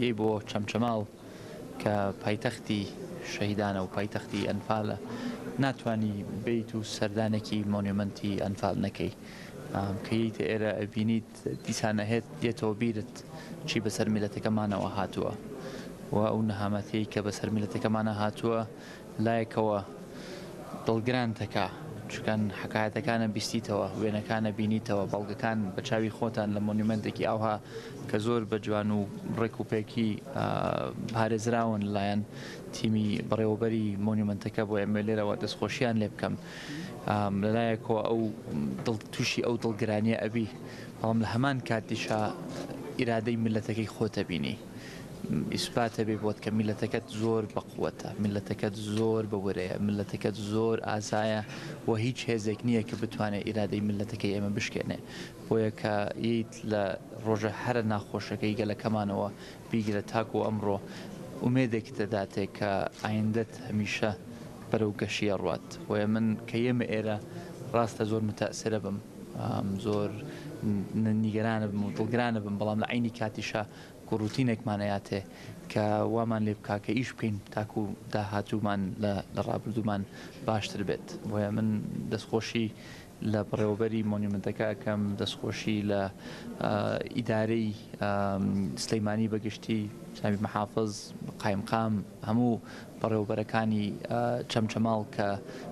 یەی بۆ چەمچەماڵ کە پایتەختی شەهیدانە و پایتەختی ئەنفالە، ناتوانی بێیت و سەردانێکی مۆنیومێنتی ئەنفال نەکەی. کە یەیتە ئێرە ئەبینیت دیسان ئەهێت دێتەوە بیرت چی بەسەر میللەتەکەمانەوە هاتووە و ئەو نەهامەتیەی کە بەسەر میللەتەکەمانە هاتووە لایەکەوە دڵگرانتەکا چونکە حەکایەتەکانە بیستیتەوە، وێنەکانە بینیتەوە، بەڵگەکان بە چاوی خۆتان لە مۆنیومێنتێکی ئاوها کە زۆر بە جوان و ڕێک و پێکی پارێزراون لەلایەن تیمی بەڕێوەبەری مۆنیومێنتەکە بۆ ئێمە لێرەوە دەستخۆشیان لێ بکەم لەلایەکەوە ئەو دڵ تووشی ئەو دڵگرانیە ئەبی بەڵام لە هەمان کاتیشا ئیرادەی میللەتەکەی خۆتە بینی. ئیسپاتە بێ بۆت کە میللەتەکەت زۆر بە قوەتە، میللەتەکەت زۆر بە ورەیە، میللەتەکەت زۆر ئازایە و هیچ هێزێک نییە کە بتوانێت ئیرادەی میللەتەکەی ئێمە بشکێنێ. بۆیە کە یەیت لە ڕۆژە هەرە ناخۆشەکەی گەلەکەمانەوە بیگرە تاکو ئەمڕۆ ئومێدێکت دەداتێ کە ئایندەت هەمیشە بەرەو گەشی ئەڕوات. بۆیە من کە یەمە ئێرە ڕاستە زۆر متەئسرە بم، زۆر نیگەرانە بم و دڵگرانە بم، بەڵام لە عەینی کاتیشا گوڕوتینێکمان ئەیاتێ کە وامان لێ بکا کە ئیش بکەین تاکو داهاتوومان لە لە ڕابردوومان باشتر بێت. بۆیە من دەستخۆشی لە بەڕێوەبەری مۆنیومنتەکە ئەکەم، دەستخۆشی لە ئیدارەی سلیمانی بە گشتی، جەنابی محافز، قایمقام، هەموو بەڕێوەبەرەکانی چەمچەماڵ کە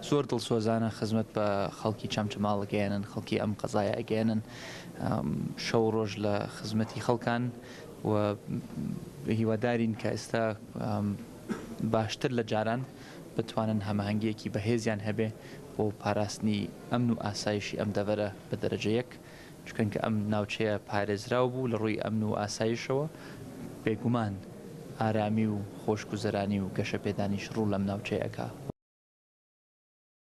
زۆر دڵسۆزانە خزمەت بە خەڵکی چەمچەماڵ ئەگەیەنن، خەڵکی ئەم قەزایە ئەگەیەنن. شەو و ڕۆژ لە خزمەتی خەڵکان و هیوادارین کە ئێستا باشتر لە جاران بتوانن هەماهەنگییەکی بەهێزیان هەبێ بۆ پاراستنی ئەمن و ئاسایشی ئەم دەڤەرە بە دەرەجە یەک، چونکە ئەم ناوچەیە پارێزراو بوو لە ڕووی ئەمن و ئاسایشەوە، بێگومان ئارامی و خۆشگوزەرانی و گەشەپێدانیش ڕوو لەم ناوچەیە ئەکا.